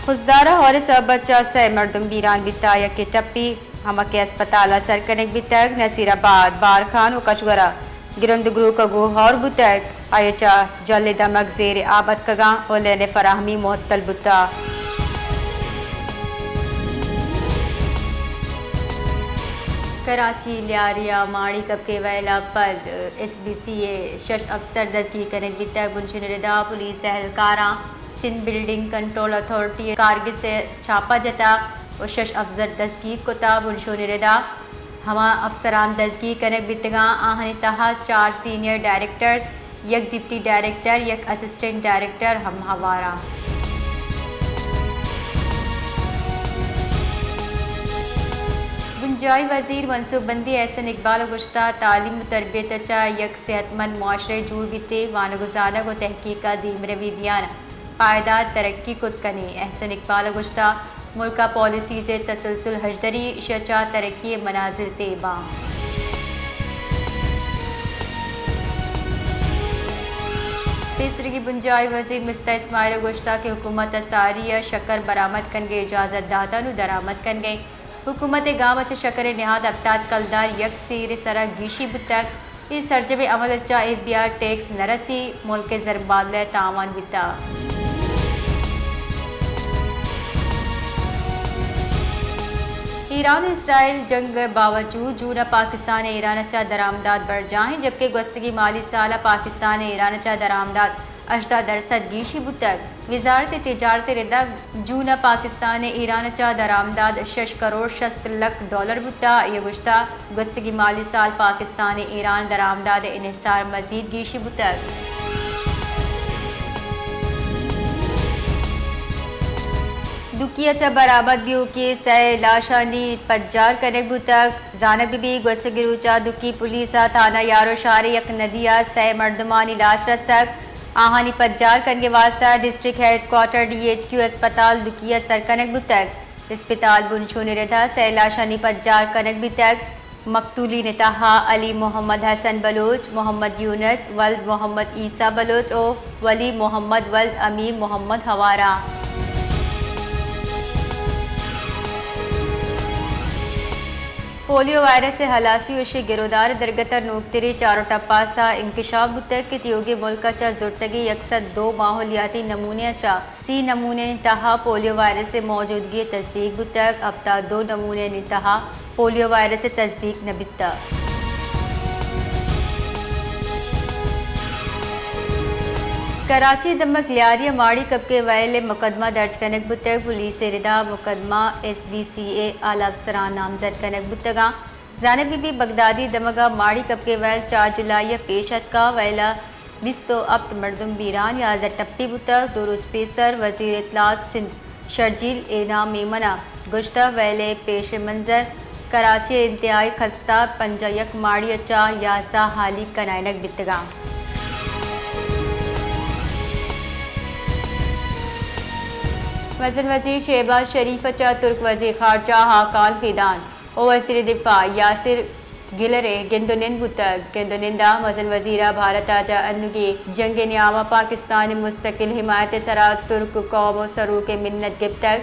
خضدار ءَ ہور ءِ سبب ءَ چہ سئے مردم بیران بیتگ، یکے ٹپی، ہما کہ اسپتال ءَ سر کنگ بیتگ، نصیر آباد، بارکھان ءُ کشور ءَ گرند گروکگ ءُ ہور بوتگ، آئی ءَ چہ جھل ءِ دمگ زیر آب اتکگاں ءُ لین ءِ فراہمی معطل بوتگ۔ کراچی، لیاری ءَ ماڑی کپگ ءِ ویل ءَ پد ایس بی سی ءِ شش افسر دزگیر کنگ بیتگ۔ بنشون ءِ ردا پولیس اہلکاراں سندھ بلڈنگ کنٹرول اتھارٹی ءِ کارگس ءَ چھاپہ جتگ ءُ شش افسر دزگیر کتگ۔ بنشون ءِ ردا ہما افسران دزگیر کنگ بیتگاں، آہانی تہا چار سینئر ڈائریکٹرز، یک ڈپٹی ڈائریکٹر، یک اسسٹنٹ ڈائریکٹر ہم ہوار انت۔ بنجاہی وزیر منصوبہ بندی احسن اقبال ءَ گوشتگ، تعلیم ءُ تربیت ءَ چہ یک صحت مند معاشرہ جوڑ بیت، وانگ ءُ زانگ ءُ تحقیق ءَ دیمروی دیان پائیدار ترقی کت کنیں۔ احسن اقبال ءَ گوشتگ، ملک ءِ پالیسیز ءِ تسلسل ہژدری ایشی ءَ چہ ترقی ءِ منازل طے باں۔ پیسریگیں بنجاہی وزیر مفتاح اسماعیل ءَ گوشتگ کہ حکومت ءَ ساری ءَ شکر برآمد کنگ ءِ اجازت داتگ، نوں درآمد کنگ ءِ حکومت ءِ گام ءَ چہ شکر ءِ نہاد ہپتاد کلدار یک سیر ءِ سرا گیشی بوتگ۔ اے سرجمیں عمل ءَ چہ ایف بی آر ٹیکس نہ رسی، ملک ءِ زرمبادلہ ءَ تاوان بیتگ۔ ایران ءُ اسرائیل جنگ ءِ باوجود جون ءَ پاکستان ءِ ایران ءَ چہ درآمدات برجاہ ایں، جبکہ گوستگیں مالی سال ءَ پاکستان ءِ ایران ءَ چہ درآمدات ہژدہ درسد گیشی بوتگ۔ وزارت تجارت ءِ ردا جون ءَ پاکستان ءِ ایران ءَ چہ درآمدات شش کروڑ شست لکھ ڈالر بوتگ۔ آئی ءَ گوشتگ، گوستگیں مالی سال پاکستان ءِ ایران درآمدات ءِ انحصار مزید گیشی بوتگ۔ دکی ءَ چہ برآمد بیوکیں سئے لاشانی پجار کنگ بوتگ۔ زانگ بہ بیت، گوستگیں روچ ءَ دکی پولیس ءَ تھانہ یاروشہر ءِ یک ندی ءَ سئے مردمانی لاش رستگ۔ آہانی پجار کنگ ءِ واستہ district head quarter D H Q اسپتال دکی ءَ سر کنگ بوتگ۔ اسپتال بنشون ءِ ردا سئے لاشانی پجار کنگ بیتگ۔ مقتولین ءِ تہا علی محمد حسن بلوچ، محمد یونس ولد محمد عیسی بلوچ ءُ ولی محمد ولد امیر محمد ہوار انت۔ پولیو وائرس ءِ ہلاسی ءُ ایشی ءِ گرودار ءِ درگت ءَ نوکتریں چار ءُ ٹپاس ءَ انکشاف بوتگ کہ تیوگیں ملک ءَ چہ زرتگیں یک سد دو ماحولیاتی نمونہ ءَ چہ سی نمونہانی تہا پولیو وائرس ءِ موجودگی ءِ تصدیق بوتگ، ہپتاد دو نمونہانی تہا پولیو وائرس ءِ تصدیق نہ بیتگ۔ کراچی ءِ دمگ لیاری ءَ ماڑی کپگ ءِ ویل ءَ مقدمہ درج کنگ بوتگ۔ پولیس ءِ ردا مقدمہ ایس بی سی ءِ اعلی افسران نامزد کنگ بوتگ انت۔ زانگ بہ بیت، بغدادی دمگ ءَ ماڑی کپگ ءِ ویل چار جولائی ءَ پیش اتکگ۔ ویل ءَ بیست ءُ ہپت مردم بیران، یازدہ ٹپی بوتگ۔ دو روچ پیسر وزیر اطلاعات سندھ شرجیل انعام میمن ءَ گوشتگ، ویل ءِ پیش منظر کراچی ءِ انتہائی خستہ پنجاہ یک ماڑی ءَ چہ یازدہ ہالی کنائینگ بیتگ انت۔ مزن وزیر شہباز شریف ءَ چہ ترک وزیر خارجہ ہاکان فیدان ءُ وزیر دفاع یاسر گلر ءِ گند ءُ نند بوتگ۔ گند ءُ نند ءَ مزن وزیر ءَ بھارت ءَ چہ انوگیں جنگ ءِ نیام ءَ پاکستان ءِ مستقل حمایت ءِ سرا ترک قوم ءُ سروک ءِ منت گپتگ۔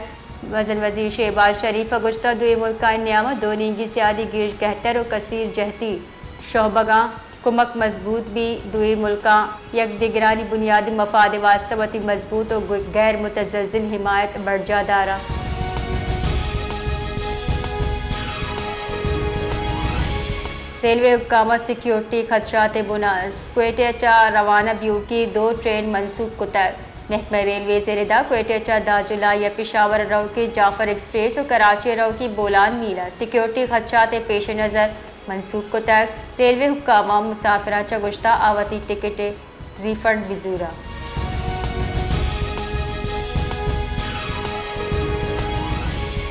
مزن وزیر شہباز شریف ءَ گوشتگ، دوئیں ملکانی نیام ءَ دو نیمگی سیادی گیش گہتر ءُ کثیر جہتی شعبگاں کمک مضبوط بیت، دوئیں ملکاں یک دگرانی بنیادی مفاد ءِ واستہ وتی مضبوط ءُ غیر متزلزل حمایت برجاہ دارنت۔ ریلوے حکام ءَ سیکیورٹی خدشات ءِ بناس، کوئٹہ ءَ چہ روانہ بیوکیں دو ٹرین منسوخ کتگ۔ محکمہ ریلویز ءِ ردا کوئٹہ ءَ چہ دہ جولائی ءَ پشاور ءَ روکیں جعفر ایکسپریس ءُ کراچی ءَ روکیں بولان میل ءَ سیکیورٹی خدشات ءِ پیش نظر منسوخ کتگ۔ ریلوے حکام ءَ مسافراں چہ گوشتگ آ وتی ٹکٹ ءِ ریفنڈ بزوراں۔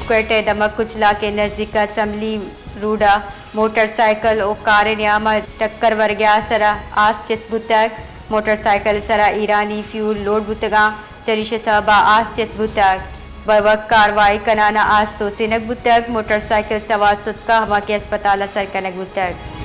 کوئٹہ ءِ دمگ کچلاک ءِ نزیک اسمبلی روڈ ءَ موٹر سائیکل ءُ کار ءِ نیام ءَ ٹکر ورگ ءِ آسر ءَ آس چست بوتگ۔ موٹر سائیکل ءِ سرا ایرانی فیول لوڈ بوتگاں۔ چریشی ءِ سبب ءَ آس چست بوتگ۔ بروک کاروائی کنان ءَ آس توسینگ بوتگ۔ موٹر سائیکل سوار ستکگ، ہما کہ اسپتال ءَ سر کنگ بوتگ۔